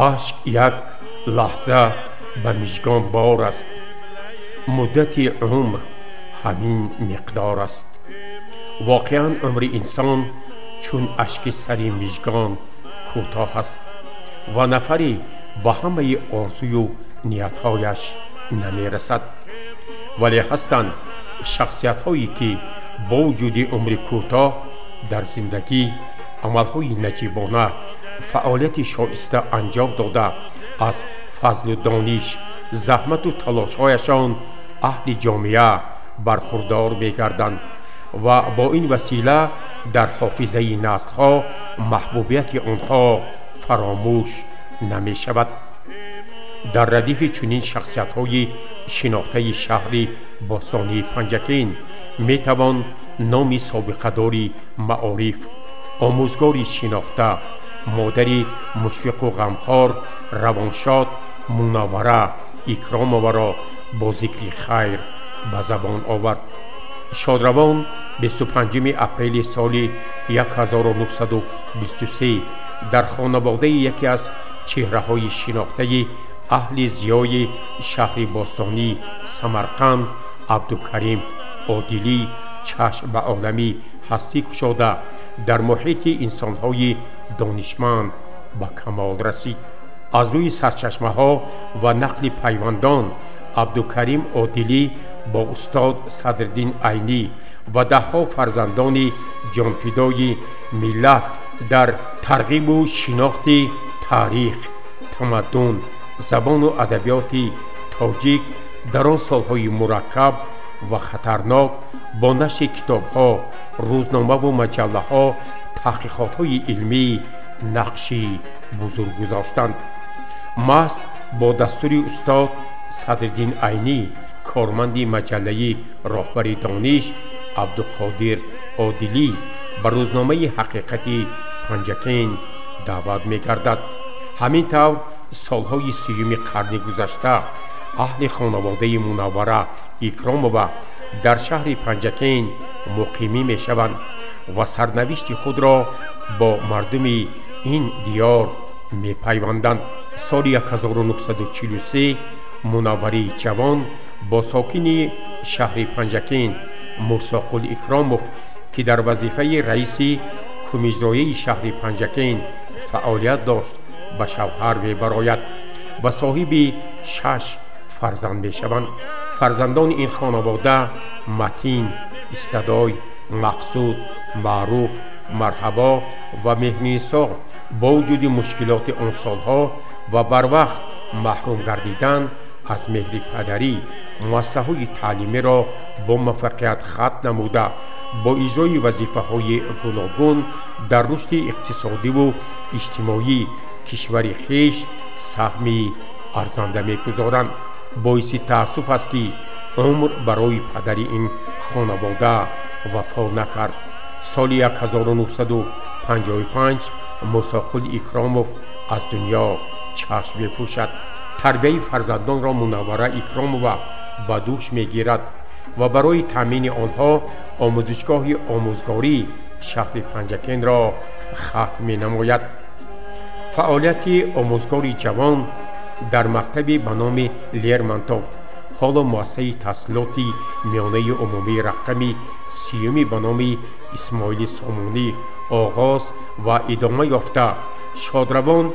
Ашк як лаҳза ба мижгон бор аст, муддати умр ҳамин миқдор аст. Воқеан умри инсон чун ашки сари мижгон кӯтоҳ аст ва нафаре ба ҳамаи орзую ниятҳояш намерасад. Вале ҳастанд шахсиятҳое ки бо вуҷуди умри кӯтоҳ дар зиндагӣ амалҳои наҷибона, фаъолияти шоиста анҷом дода, аз фазлу дониш, заҳмату талошҳояшон аҳли ҷомеа бархурдор мегарданд ва бо ин васила дар ҳофизаи наслҳо маҳбубияти онҳо фаромӯш намешавад. Дар радифи чунин шахсиятҳои шинохтаи шаҳри бостонии Панҷакент метавон номи собиқадори маориф, омӯзгори шинохта, модари мушфиқу ғамхор, равоншод Мунаввара Икромоваро бо зикри хайр ба забон овард. Шодравон 25 апрели соли 1923 дар хонаводаи яке аз чеҳраҳои шинохтаи аҳли зиёи шаҳри бостонӣ Самарқанд Абдукарим Одилӣ чашм ба олами ҳастӣ кушода, дар муҳити инсонҳои донишманд ба камол расид. Аз рӯи сарчашмаҳо ва нақли пайвандон Абдукарим Одилӣ бо устод Садриддин Айнӣ ва даҳҳо фарзандони ҷонфидои миллат дар тарғибу шинохти таърих, тамаддун, забону адабиёти тоҷик дар он солҳои мураккаб ва хатарнок бо нашри китобҳо, рӯзномаву маҷаллаҳо, таҳқиқотҳои илмӣ нақши бузург гузоштанд. Маҳз бо дастури устод Садриддин Айнӣ, корманди маҷаллаи роҳбари дониш Абдуқодир Одилӣ ба рӯзномаи ҳақиқати Панҷакент даъват мегардад. Ҳамин тавр солҳои сиюми қарни гузашта аҳли хонаводаи Мунаввара Икромова дар шаҳри Панҷакент муқимӣ мешаванд ва сарнавишти худро бо мардуми ин диёр мепайванданд. Соли 1943 Мунаввари ҷавон бо сокини шаҳри Панҷакент Мусоқул Икромов, ки дар вазифаи раиси кумиҷрояи шаҳри Панҷакент фаъолият дошт, ба шавҳар мебарояд ва соҳиби 6 фарзанд мешаванд. Фарзандони ин хонавода Матин, Истадой, Мақсуд, Маъруф, Марҳабо ва Меҳринисо бо вуҷуди мушкилоти он солҳо ва барвақт маҳрум гардидан аз меҳри падарӣ, муассисаҳои таълимиро бо муваффақият хатм намуда, бо иҷрои вазифаҳои гуногун дар рушди иқтисодиву иҷтимоии кишвари хеш саҳми арзанда мегузоранд. Боиси таассуф аст, ки умр барои падари ин хонавода вафо накард. Соли 1955 Мусоқул Икромов аз дунё чашм мепӯшад. Тарбияи фарзандонро Мунаввара Икромова ба дӯш мегирад ва барои таъмини онҳо омӯзишгоҳи омӯзгории шаҳри Панҷакентро хатм менамояд. Фаъолияти омӯзгори ҷавон дар мактаби ба номи Лермонтов, ҳоло муассисаи таҳсилоти миёнаи умумии рақами сиюми ба номи Исмоили Сомонӣ оғоз ва идома ёфта, шодравон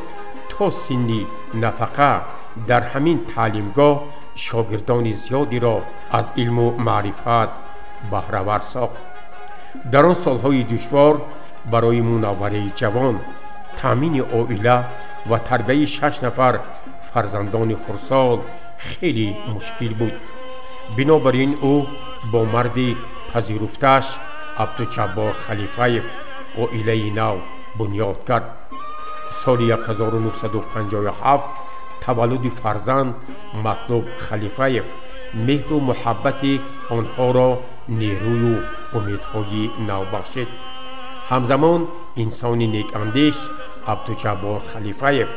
то синни нафақа дар ҳамин таълимгоҳ шогирдони зиёдеро аз илму маърифат баҳравар сохт. Дар он солҳои душвор барои Мунаввараи ҷавон таъмини оила ва тарбияи 6 нафар фарзандони хурдсол хеле мушкил буд. Бинобар ин ӯ бо марди пазируфтааш Абдуҷаббор Халифаев оилаи нав бунёд кард. Соли 1957 таваллуди фарзанд Матлуб Халифаев меҳру муҳаббати онҳоро нерӯю умедҳои нав бахшид. Ҳамзамон инсони некандеш Абдуҷаббор Халифаев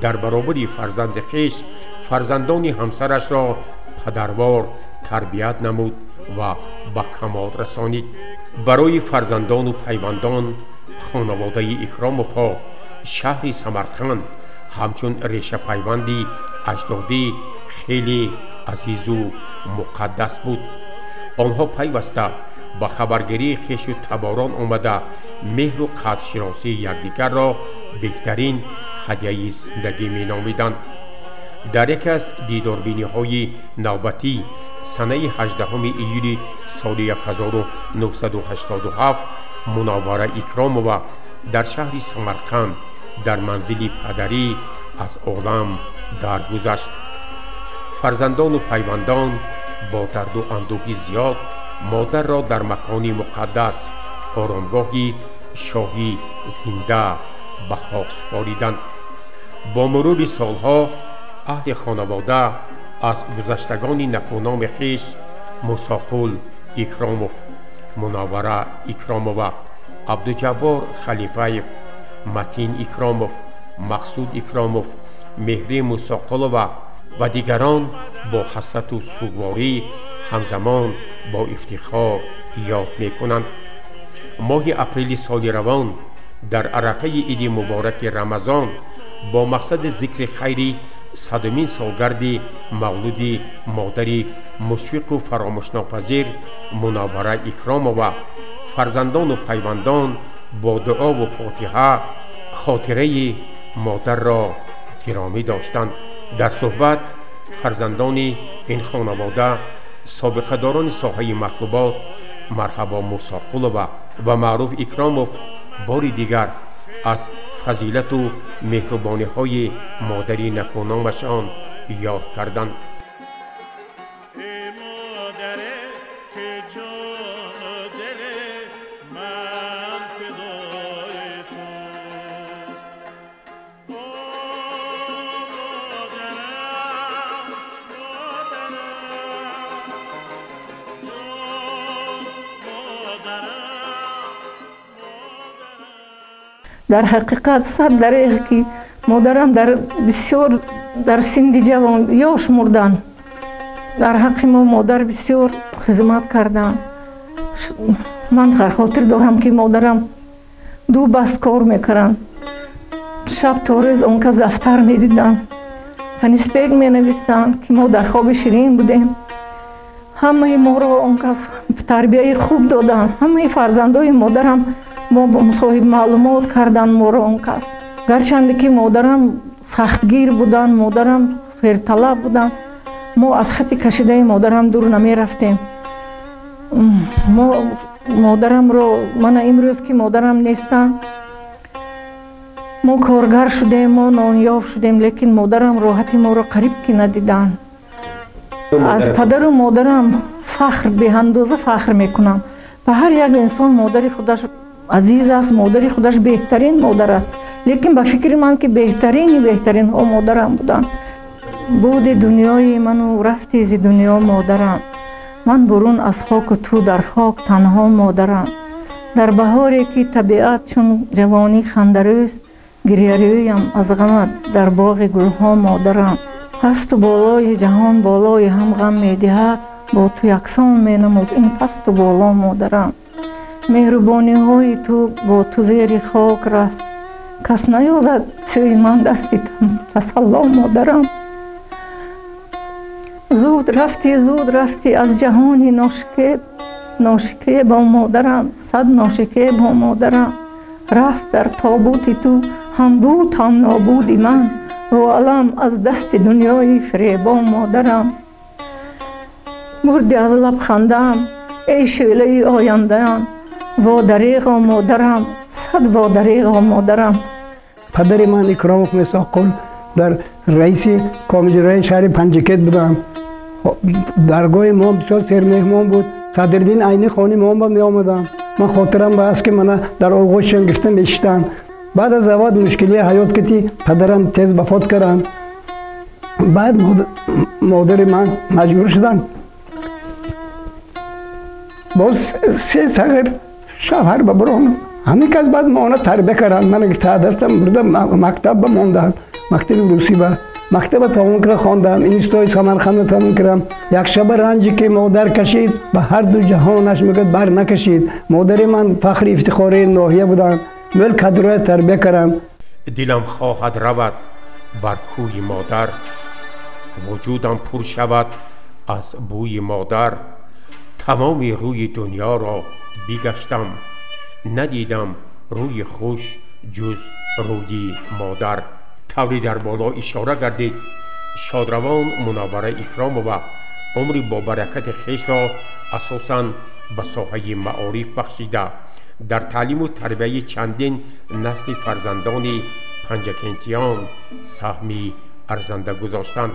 дар баробари фарзанди хеш фарзандони ҳамсарашро падарвор тарбият намуд ва ба камол расонид. Барои фарзандону пайвандон хонаводаи Икромовҳо шаҳри Самарқанд ҳамчун решапайванди аҷдодӣ хеле азизу муқаддас буд. Онҳо пайваста ба хабаргирии хешу таборон омада меҳру қадршиносии якдигарро беҳтарин ҳадияи зиндагӣ меномиданд. Дар яке аз дидорбиниҳои навбатӣ санаи 18 июли соли 1987 Мунаввара Икромова дар шаҳри Самарқанд дар манзили падарӣ аз олам даргузашт. Фарзандону пайвандон бо дарду андӯҳи зиёд модарро дар макони муқаддас, оромгоҳи шоҳи зинда ба хок супориданд. Бо мурури солҳо аҳли хонавода аз гузаштагони накӯноми хеш Мусоқул Икромов, Мунаввара Икромова, Абдуҷаббор Халифаев, Матин Икромов, Мақсуд Икромов, Меҳри Мусоқулова ва дигарон бо ҳасрату сугворӣ ҳамзамон бо ифтихор ёд мекунанд. Моҳи апрели соли равон дар арафаи иди мубораки Рамазон бо мақсади зикри хайри 100-умин солгарди мавлуди модари мушфиқу фаромӯшнопазир Мунаввара Икромова фарзандону пайвандон бо дуову фотиҳа хотираи модарро гиромӣ доштанд. Дар суҳбат фарзандони ин хонавода, собиқадорони соҳаи матлубот Марҳабо Мусоқулова ва Маъруф Икромов бори дигар аз фазилату меҳрубониҳои модари накӯномашон ёд карданд. Дар ҳақиқат сад дареғ ки модарам дар бисёр дар синни ҷавон ёш мурдан. Дар ҳаққи мо модар бисёр хизмат карданд. Ман хотир дорам ки модарам ду баст кор мекарданд. Шаб то рӯз он кас дафтар медиданд, конспект менавистанд, ки мо дар хоби ширин будем. Ҳамаи моро он кас тарбияи хуб доданд. Ҳамаи фарзандои модарам мо соҳиб маълумот карданд моро он кас. Гарчанде ки модарам сахтгир буданд, модарам ферталаб буданд, мо аз хати кашидаи модарам дур намерафтем. Мо модарамро, мана имрӯз ки модарам нестанд, мо коргар шудем, мо нонёфт шудем, лекин модарам роҳати моро қариб ки надиданд. Аз падару модарам фахр, беандоза фахр мекунам. Ба ҳар як инсон модари худаш азиз аст, модари худаш беҳтарин модар аст. Лекин ба фикри ман ки беҳтарини беҳтаринҳо модарам буданд. Буди дунёи ману рафти зи дунё модарам, ман бурун аз хоку ту дар хок танҳо модарам. Дар баҳоре ки табиат чун ҷавонӣ хандарӯст, гирярӯям аз ғамат дар боғи гулҳо модарам. Пасту болои ҷаҳон болои ҳам ғам медиҳад, бо ту яксон менамуд ин пасту боло модарам. Меҳрубониҳои ту бо ту зери хок рафт, кас наёзад сӯи ман дасти тасалло модарам. Зуд рафтӣ, зуд рафтӣ аз ҷаҳони ношикеб, ношикебо модарам, сад ношикебо модарам. Рафт дар тобути ту ҳам буд ҳам нобуди ман, во алам аз дасти дунёи фиребо модарам. Бурди аз лаб хандаам эй шӯълаи ояндаам, во дареғо модарам, сад во дареғо модарам. Падари ман Икромов Мусоқул дар раиси комиҷрои шаҳри Панҷакент будам. Даргоҳи мо бисёр сермеҳмон буд. Садриддин Айни хони мо ба меомадам. Ман хотирам ба аст ки мана дар оғӯшшон гирифта мешиштанд. Баъд аз завод мушкили ҳаёт кати падарам тез вафот карданд. Баъд модари ман маҷбур шуданд боз се сағир шавҳар ба баронам. Ҳамин кас баъд мона тарбия карданд. Ман та дастам бурда мактаб ба мондам, мактаби русӣ ба мактаба тамом карда хондам, институти Самарқанда тамом кардам. Як шаба ранҷе ки модар кашид, ба ҳар ду ҷаҳонаш мегӯяд бар накашид. Модари ман фахри ифтихори ноҳия буданд, мел кадроя тарбия кардам. Дилам хоҳад равад бар кӯи модар, вуҷудам пур шавад аз бӯи модар. Тамоми рӯи дунёро бигаштам, надидам рӯи хуш ҷуз рӯи модар. Тавре дар боло ишора гардид, шодравон Мунаввара Икромова умри бобаракати хешро асосан ба соҳаи маориф бахшида, дар таълиму тарбияи чандин насли фарзандони панҷакентиён саҳми арзанда гузоштанд.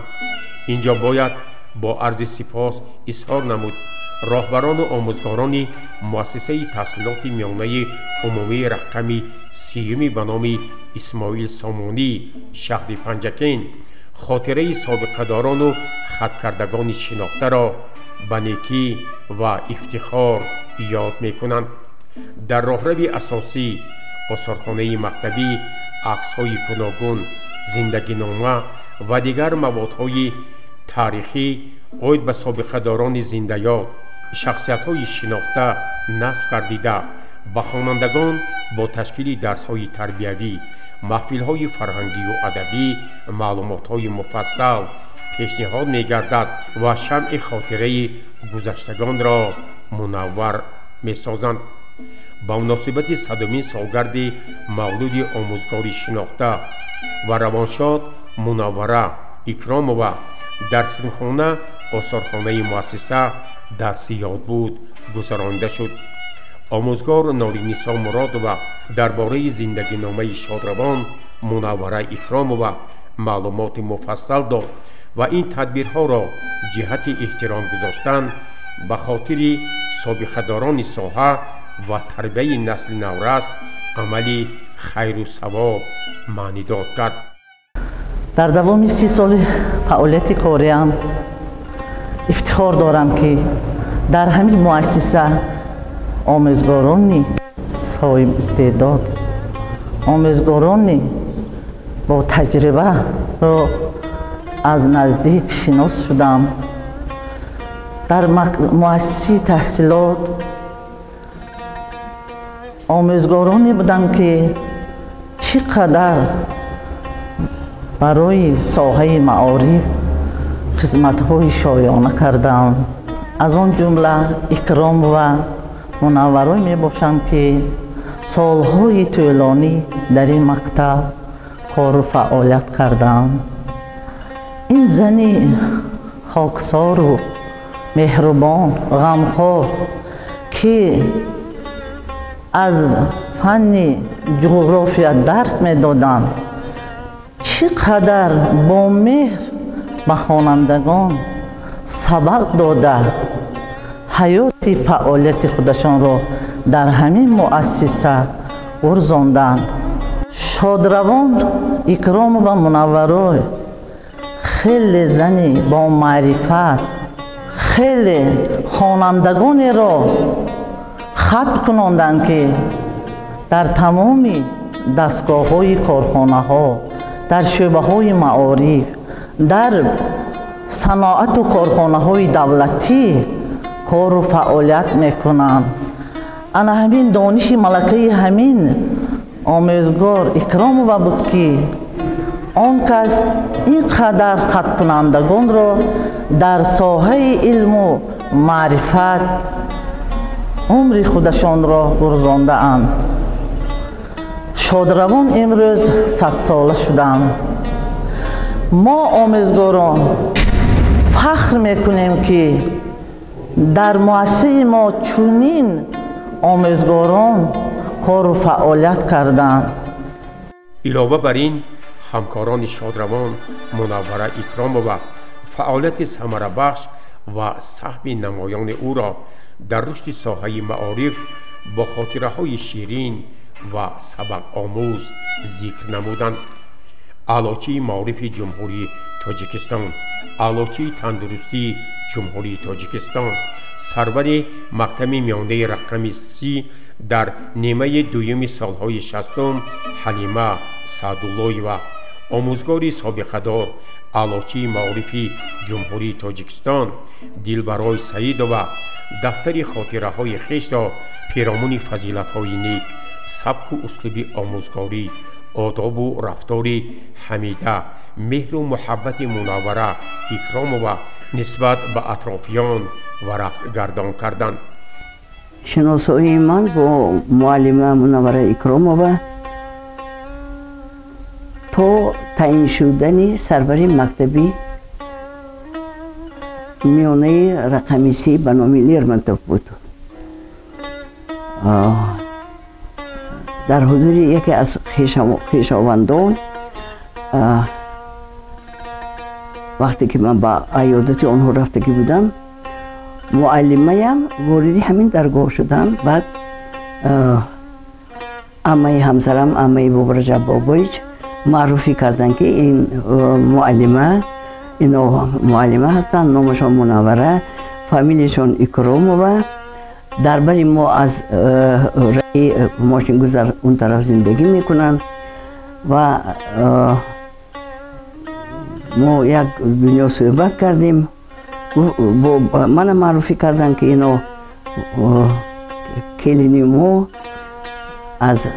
Инҷо бояд бо арзи сипос изҳор намуд роҳбарону омӯзгорони муассисаи таҳсилоти миёнаи умумии рақами 30 ба номи Исмоил Сомонӣ шаҳри Панҷакент хотираи собиқадорону хаткардагони шинохтаро ба некӣ ва ифтихор ёд мекунанд. Дар роҳрави асосӣ осорхонаи мактабӣ аксҳои гуногун, зиндагинома ва дигар маводҳои таърихӣ оид ба собиқадорони зиндаёд, шахсиятҳои шинохта насб гардида, ба хонандагон бо ташкили дарсҳои тарбиявӣ, маҳфилҳои фарҳангию адабӣ маълумотҳои муфассал пешниҳод мегардад ва шамъи хотираи гузаштагонро мунаввар месозанд. Ба муносибати 100-умин солгарди мавлуди омӯзгори шинохта ва равоншод Мунаввара Икромова дар синфхона осорхонаи муассиса дарси ёдбуд гузаронида шуд. Омӯзгор Норинисо Муродова дар бораи зиндагиномаи шодравон Мунаввара Икромова маълумоти муфассал дод ва ин тадбирҳоро ҷиҳати эҳтиром гузоштан ба хотири собиқадорони соҳа ва тарбияи насли наврас амали хайру савоб маънидод кард. Дар давоми 30 соли фаъолияти кориам ифтихор дорам, ки дар ҳамин муассиса омӯзгорони соҳибистеъдод, омӯзгорони бо таҷрибаро аз наздик шинос шудам. Дар муассисаи таҳсилот омӯзгороне буданд, ки чӣ қадар барои соҳаи маориф хизматҳои шоёна карданд. Аз он ҷумла Икромова Мунавварой мебошанд, ки солҳои тӯлонӣ дар ин мактаб кору фаъолият карданд. Ин зани хоксору меҳрубон, ғамхор, ки аз фанни ҷуғрофия дарс медоданд, чӣ қадар бо меҳр ба хонандагон сабақ дода, ҳаёти фаъолияти худашонро дар ҳамин муассиса гурзонданд. Шодравон Икромова Мунавварой хеле зани бомаърифат, хеле хонандагонеро хат кунонданд, ки дар тамоми дастгоҳҳои корхонаҳо, дар шӯъбаҳои маориф, дар саноату корхонаҳои давлатӣ кору фаъолият мекунанд. Ана ҳамин дониши малакаи ҳамин омӯзгор Икромова буд, ки он кас ин қадар хаткунандагонро дар соҳаи илму маърифат умри худашонро гурзондаанд. Шодравон имрӯз 100-сола шуданд. Мо омӯзгорон фахр мекунем, ки дар муассисаи мо чунин омӯзгорон кору фаъолият карданд. Илова бар ин, ҳамкорони шодравон Мунаввара Икромова фаъолияти самарабахш ва саҳми намоёни ӯро дар рушди соҳаи маориф бо хотираҳои ширин ва сабақомӯз зикр намуданд. Аълочии маорифи Ҷумҳурии Тоҷикистон, аълочии тандурустии Ҷумҳурии Тоҷикистон, сарвари мактаби миёнаи рақами 30 дар нимаи дуюми солҳои 60-ум Ҳалима Саъдуллоева, омӯзгори собиқадор, аълочии маорифи Ҷумҳурии Тоҷикистон Дилбарой Саидова дафтари хотираҳои хешро пиромуни фазилатҳои нек, сабку услуби омӯзгорӣ, одобу рафтори ҳамида, меҳру муҳаббати Мунаввара Икромова нисбат ба атрофиён варақгардон карданд. Шиносоии ман бо муаллима Мунаввара Икромова то таъин шудани сарвари мактаби миёнаи рақами 30 ба номи Лермонтов буд. Дар ҳузури яке аз хешовандон, вақте ки ман ба аёдати онҳо рафтагӣ будам, муаллимаям вориди ҳамин даргоҳ шудам. Баъд аммаи ҳамсарам, аммаи Бобораҷаб Бобоич, маъруфӣ карданд, ки ин муаллима, ино муаллима ҳастанд, номашон Мунаввара, фамилияшон Икромова. Дар бари мо аз раи мошингузар он тараф зиндагӣ мекунанд ва мо як дунё суҳбат кардем. Мана маъруфӣ карданд, ки ино келини мо аз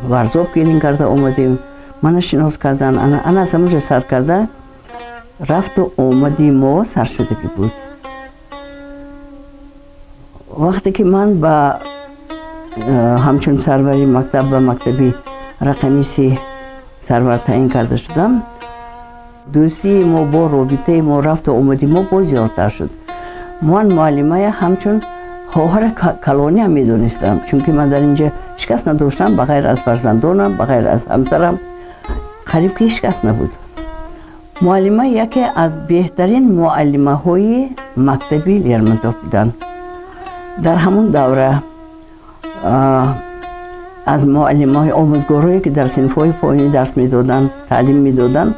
Варзоб келин карда омадем. Мана шинос карданд. Ана аз ҳамонҷо сар карда рафту омади мо саршудагӣ буд. Вақте ки ман ба ҳамчун сарвари мактаб ба мактаби рақами 30 сарвар таъин карда шудам, дӯстии мо бо робитаи мо, рафту омади мо боз зиёдтар шуд. Ман муаллимая ҳамчун хоҳари калониам медонистам, чунки ман дар инҷа ҳеҷ кас надоштам, ба ғайр аз фарзандонам, ба ғайр аз ҳамсарам қариб ки ҳеҷ кас набуд. Муаллима яке аз беҳтарин муаллимаҳои мактаби Лермонтов буданд. Дар ҳамон давра аз муаллимаҳои омӯзгорҳое, ки дар синфҳои поёнӣ дарс медоданд, таълим медоданд,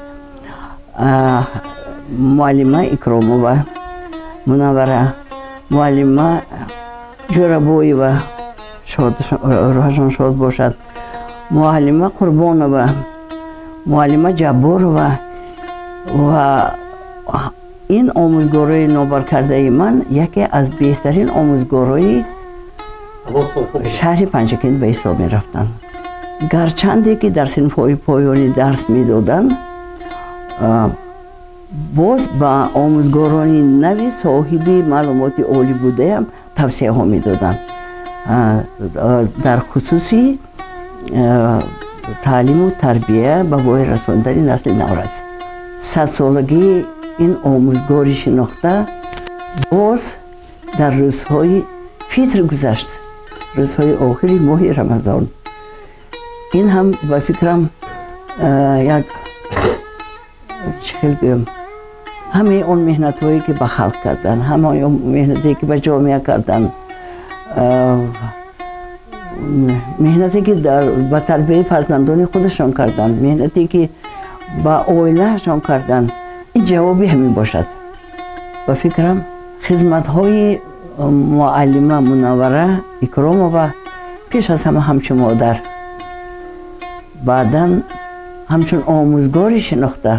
муаллима Икромова Мунаввара, муаллима Ҷӯрабоева, рӯҳашон шод бошад, муаллима Қурбонова, муаллима Ҷабборова ва ин омӯзгорои нобаркардаи ман яке аз беҳтарин омӯзгорои шаҳри Панҷакент ба ҳисоб мерафтанд. Гарчанде ки дар синфҳои поёнӣ дарс медоданд, боз ба омӯзгорони нави соҳиби маълумоти олӣ будаям тавсияҳо медоданд дар хусуси таълиму тарбия ба воя расондани насли наврас. Садсолагии ин омӯзгори шинохта боз дар рӯзҳои фитр гузашт, рӯзҳои охири моҳи Рамазон. Ин ҳам ба фикрам як чӣ хел гӯям, ҳамаи он меҳнатҳое, ки ба халқ карданд, ҳамаи он меҳнате, ки ба ҷомеа карданд, меҳнате, ки ба тарбияи фарзандони худашон карданд, меҳнате, ки ба оилаашон карданд, ин ҷавоби ҳамин бошад. Ба фикрам, хизматҳои муаллима Мунаввара Икромова пеш аз ҳама ҳамчун модар, баъдан ҳамчун омӯзгори шинохта,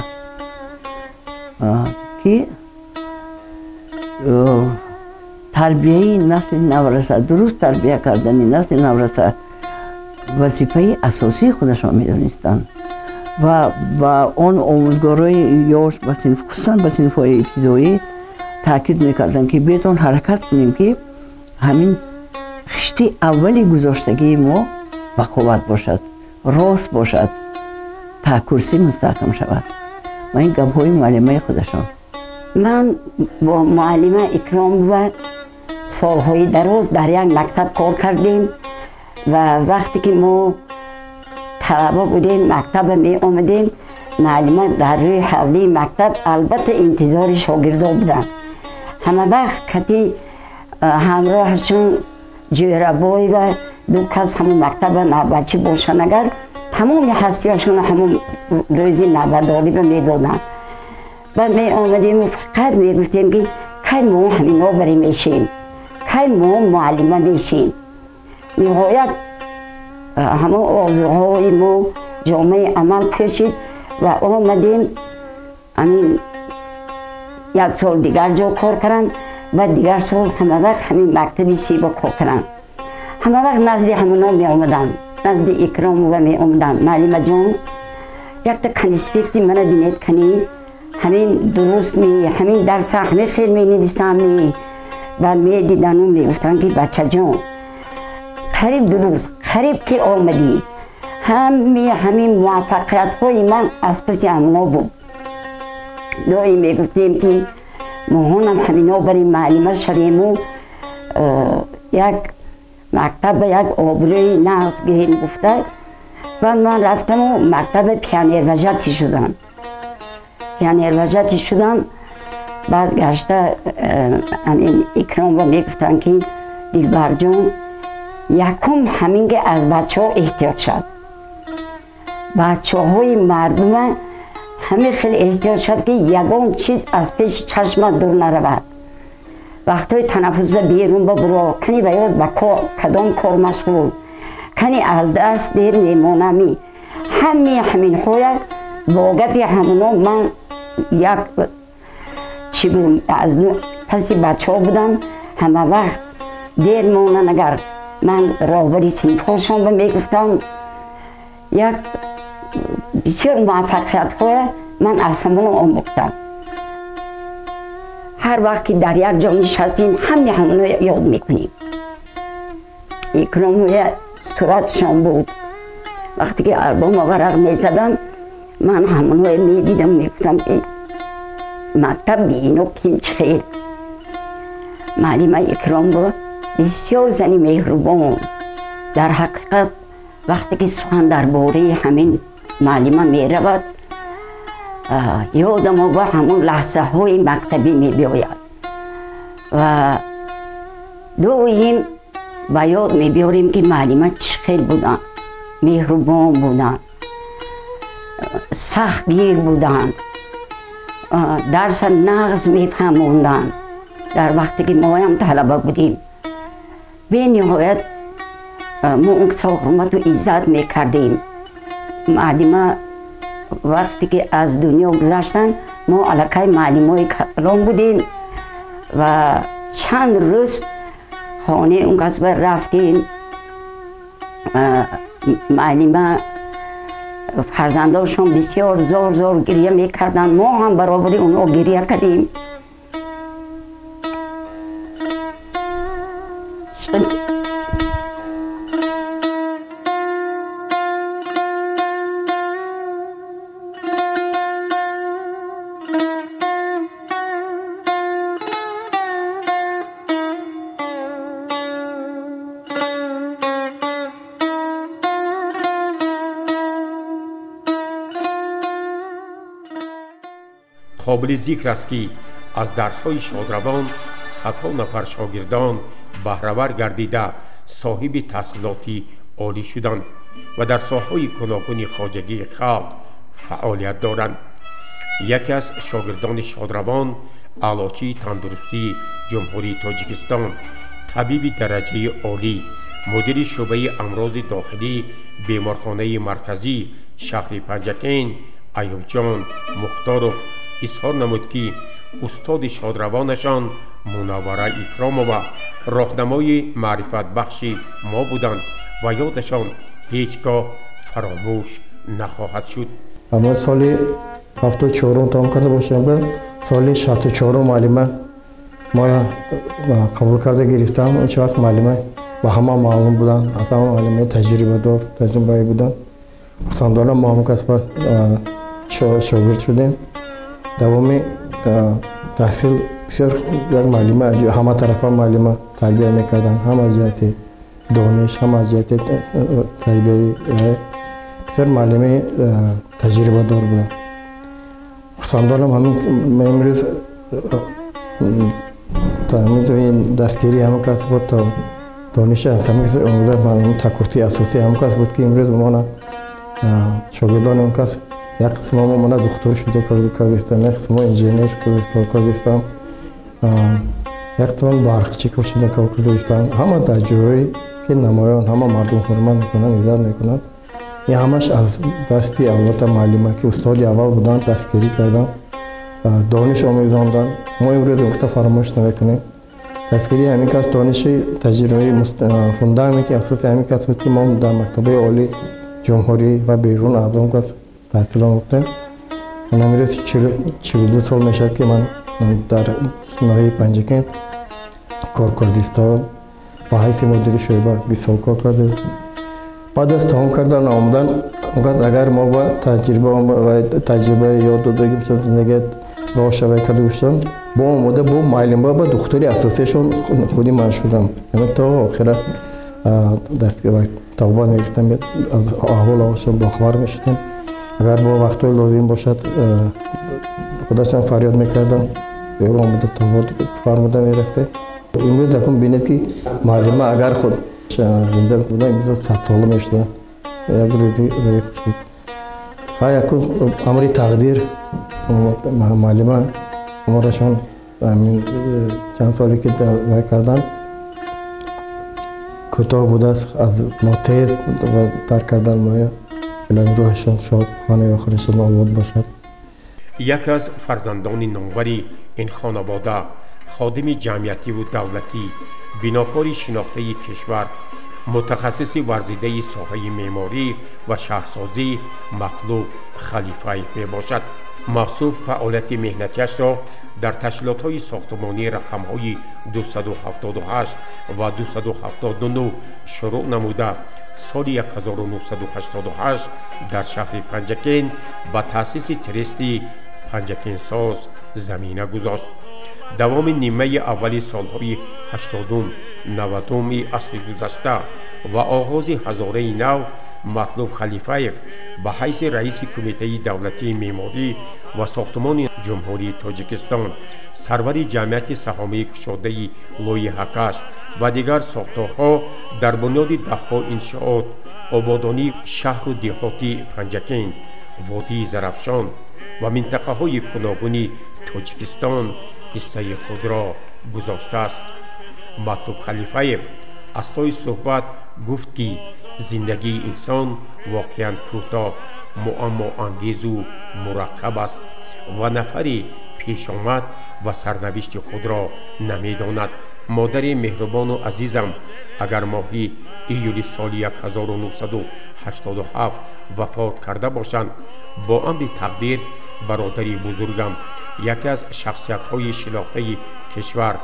ки тарбияи насли навраса, дуруст тарбия кардани насли навраса вазифаи асосии худашон медонистанд ва ба он омӯзгорои ёш, хусусан ба синфҳои ибтидоӣ таъкид мекарданд, ки бетон ҳаракат кунем, ки ҳамин хишти аввали гузоштагии мо ба қувват бошад, рост бошад, та курсӣ мустаҳкам шавад. Ва ин гапҳои муаллимаи худашон. Ман бо муаллима Икромова солҳои дароз дар як мактаб кор кардем ва вақте ки мо талаба будем, мактаба меомадем, муаллима дар рӯи ҳавлии мактаб албатта интизори шогирдо буданд. Ҳама вақт кати ҳамроҳашон Ҷӯрабоева Ду кас ҳамун мактаба навбатчӣ бошанд, агар тамоми ҳастиёшонро ҳамун рӯзи навбатдорӣ ба медоданд. Баъд меомадему фақат мегуфтем, ки кай мо ҳамино барӣ мешем, кай мо муаллима мешем. Ниҳоят ҳамон орзуҳои мо ҷомаи амал пӯшид ва омадем. Ҳамин як сол дигар ҷо кор кардам, баъд дигар сол ҳама вақт ҳамин мактаби сиба кор кардам. Ҳама вақт назди ҳамоно меомадам, назди Икромова меомадам. Муаллимаҷон, якта конспекти мана бинед, кани ҳамин дуруст ми, ҳамин дарса ҳамин хел менависам ми. Баъд медидану мегуфтанд, ки бачаҷон, қариб дуруст, қариб ки омадӣ. Ҳами ҳамин муваффақиятҳои ман аз паси ҳамоно буд. Доим мегуфтем, ки моҳонам ҳамино бари муаллима шавему як мактаба як обрӯи нағз гирем гуфта. Баъд ман рафтаму мактаба пионервожатый шудам. Пионервожатый шудам. Баъд гашта ҳамин Икромова мегуфтанд, ки Дилбарҷон, якум ҳамин ки аз бачаҳо эҳтиёт шав, бачаҳои мардума ҳамин хеле эҳтиёт шав, ки ягон чиз аз пеши чашмат дур наравад. Вақтҳои танаффус ба берун ба буро, кани ба ёд ба кадом кор машғул, кани аз даст дер мемонамӣ. Ҳами ҳаминҳоя бо гапи ҳамоно ман як чӣ гӯям, аз паси бачаҳо будам. Ҳама вақт дер монан агар, ман роҳбари синфҳошон ба мегуфтам. Як бисёр муваффақиятҳоя ман аз ҳамоно омӯхтам. Ҳар вақт ки дар як ҷо нишастем, ҳами ҳамоно ёд мекунем. Икромоя суратшон буд. Вақте ки албома варақ мезадам, ман ҳамоное медидам, мегуфтам, ки мактаб биино ким чӣ хел. Муаллима Икромова бисёр зани меҳрубон. Дар ҳақиқат, вақте ки сухан дар бораи ҳамин муаллима меравад, ёдам ба ҳамон лаҳзаҳои мактабӣ мебиёяд ва доим ба ёд мебиёрем, ки муаллима чӣ хел буданд, меҳрубон буданд, сахтгир буданд, дарса нағз мефаҳмонданд. Дар вақте ки моям талаба будем, бениҳоят мо он касо ҳурмату иззат мекардем. Муаллима вақте ки аз дунё гузаштанд, мо аллакай муаллимои калон будем ва чанд рӯз хонаи он кас ба рафтем. Муаллима фарзандошон бисёр зор зор гиря мекарданд, мо ҳам баробари онҳо гиря кардем. Қобили зикр аст, ки аз дарсҳои шодравон садҳо нафар шогирдон баҳравар гардида, соҳиби таҳсилоти олӣ шуданд ва дар соҳаҳои гуногуни хоҷагии халқ фаъолият доранд. Яке аз шогирдони шодравон, аълочии тандурустии Ҷумҳурии Тоҷикистон, табиби дараҷаи олӣ, мудири шӯъбаи амрози дохилии беморхонаи марказӣ шаҳри Панҷакент Аюбҷон Мухторов изҳор намуд, ки устоди шодравонашон Мунаввара Икромова роҳнамои маърифатбахши мо буданд ва ёдашон ҳеҷ гоҳ фаромӯш нахоҳад шуд. Ама соли 74-ум тамом карда бошам, соли 64-ум муаллима мо қабул карда гирифтам. Он чӣ вақт муаллима ба ҳама маълум буданд, аз ҳама муаллимаи таҷрибадор, таҷрибаӣ буданд. Хурсандона мо ҳам кас ба шогирд шудем. Давоми таҳсил бисёр як муаллима ҳама тарафа муаллима тарбия мекарданд, ҳам аз ҷиҳати дониш, ҳам аз ҷиҳати тарбияи. Бисёр муаллимаи таҷрибадор буданд. Хурсандонам ҳамин имрӯз дастгирии ҳамон кас буд. То Дониши аз ҳамин кас омӯза, такуртии асосии ҳамон кас буд, ки имрӯз мона шогирдони он кас як қисмо мо мона духтур шуда кор кардистам, як қисмо инженер шуда кор кардистам, як қисмо барқчӣ кор шуда кор кардистам. Ҳама дар ҷойҳое ки намоён, ҳама мардум ҳурмат мекунанд, иззат мекунанд. Ин ҳамаш аз дасти албатта муаллима, ки устоди аввал буданд, дастгирӣ карданд, дониш омӯзонданд. Мо имрӯз он каса фаромӯш намекунем. Дастгирии ҳамин кас, дониши таҷрибаи фундаменти асоси ҳамин кас буд, ки мо дар мактабҳои олии ҷумҳурӣ ва берун аз он кас таҳсил омӯхтем. Ман имрӯз 42 сол мешавад, ки ман дар ноҳияи Панҷакент кор кардистам, ба ҳайси мудири шӯъба 20 сол кор кардем. Баъд аз тамом кардан омадан он кас агар мо ба таҷриба ёд додагӣ бошад, зиндагият роҳ шавай карда бошанд, бо омода бо муаллимба ба духтури асосиашон худи ман шудам. Яъне то охира тавба мегирифтам, аз аҳволашон бохабар мешудем. Агар бо вақтҳои лозим бошад, худашон фарёд мекардам, ё омода тавба фармуда мерафтем. Имрӯз акун бинед, ки муаллима агар худ зинда буда, имрӯз 100 сола мешуда. Як рӯзи шуд. Ва якун амри тақдир муаллима умрашон чанд соле ки вай кардан кӯтоҳ будааст, аз мо тез тарк кардан моя. Илоҳим рӯҳашон шод, хонаи охирашон обод бошад. Яке аз фарзандони номвари ин хонавода, ходими ҷамъиятиву давлатӣ, бинокори шинохтаи кишвар, мутахассиси варзидаи соҳаи меъморӣ ва шаҳрсозӣ Матлуб Халифаев мебошад. Мавсуф фаъолияти меҳнатиашро дар ташкилотҳои сохтмонии рақамҳои 278 ва 279 шурӯъ намуда, соли 1988 дар шаҳри Панҷакент ба таъсиси трести Панҷакентсоз замина гузошт. Давоми нимаи аввали солҳои 80-ум, 90-уми асри гузашта ва оғози ҳазораи нав Матлуб Халифаев ба ҳайси раиси Кумитаи давлатии меъморӣ ва сохтмони Ҷумҳурии Тоҷикистон, сарвари ҷамъияти саҳомии кушодаи лоиҳакаш ва дигар сохторҳо дар бунёди даҳҳо иншоот, ободонии шаҳру деҳоти Панҷакент, водии Зарафшон ва минтақаҳои гуногуни Тоҷикистон ҳиссаи худро гузоштааст. Матлуб Халифаев аз тои суҳбат гуфт, ки зиндагии инсон воқеан кӯтоҳ, муаммоангезу мураккаб аст ва нафари пешомад ва сарнавишти худро намедонад. Модари меҳрубону азизам агар моҳи июли соли 1987 вафот карда бошанд, бо амри тақдир бародари бузургам, яке аз шахсиятҳои шинохтаи кишвар,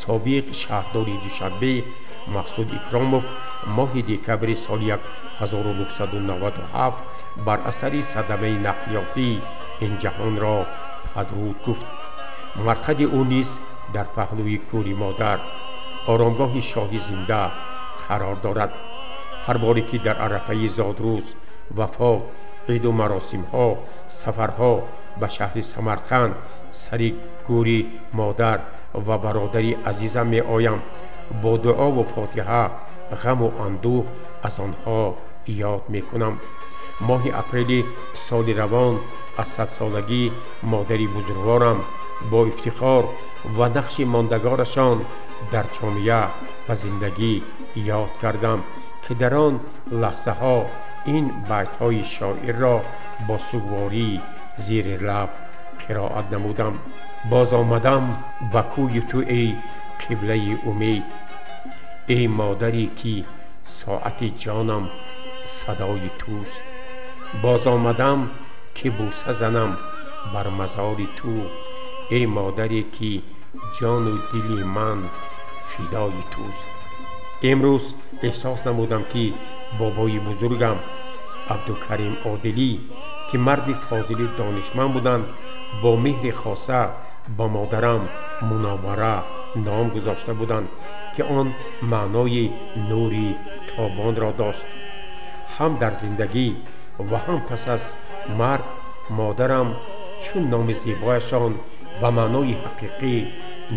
собиқ шаҳрдори Душанбе Мақсуд Икромов моҳи декабри соли 1997 бар асари садамаи нақлиётӣ ин ҷаҳонро падруд гуфт. Марқади ӯ низ дар паҳлӯи кӯри модар, оромгоҳи шоҳи зинда қарор дорад. Ҳар боре ки дар арафаи зодрӯз, вафот, иду маросимҳо, сафарҳо ба шаҳри Самарқанд сари гӯри модар ва бародари азизам меоям, бо дуову фотиҳа, ғаму андӯҳ аз онҳо ёд мекунам. Моҳи апрели соли равон аз 100-солагӣ модари бузургворам бо ифтихор ва нақши мондагорашон дар ҷомеа ва зиндагӣ ёд кардам, ки дар он лаҳзаҳо ин байтҳои шоирро бо сугворӣ зери лаб қироат намудам: «Боз омадам ба кӯи ту, эй қиблаи умед, эй модаре ки соати ҷонам садои туст. Боз омадам ки бӯса занам бар мазори ту, эй модаре ки ҷону дили ман фидои туст». Имрӯз эҳсос намудам, ки бобои бузургам Абдукарим Одилӣ, ки марди фозили донишманд буданд, бо меҳри хоса ба модарам Мунаввара ном гузошта буданд, ки он маънои нури тобонро дошт. Ҳам дар зиндагӣ ва ҳам пас аз марг модарам чун номи зебояшон ба маънои ҳақиқӣ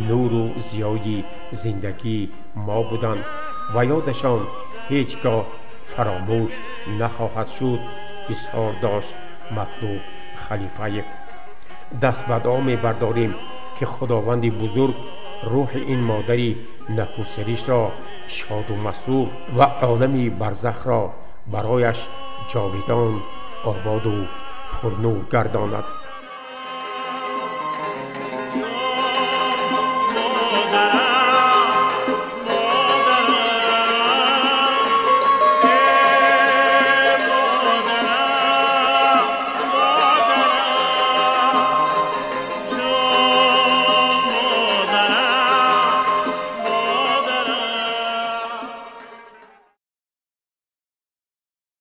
нуру зиёи зиндагии мо буданд. ва ёдашон ҳеҷ гоҳ фаромӯш нахоҳад шуд, изҳор дошт Матлуб Халифаев. Даст ба дуо мебардорем, ки Худованди бузург рӯҳи ин модари накӯсаришро шоду масрур ва олами барзахро барояш ҷовидон ободу пурнур гардонад.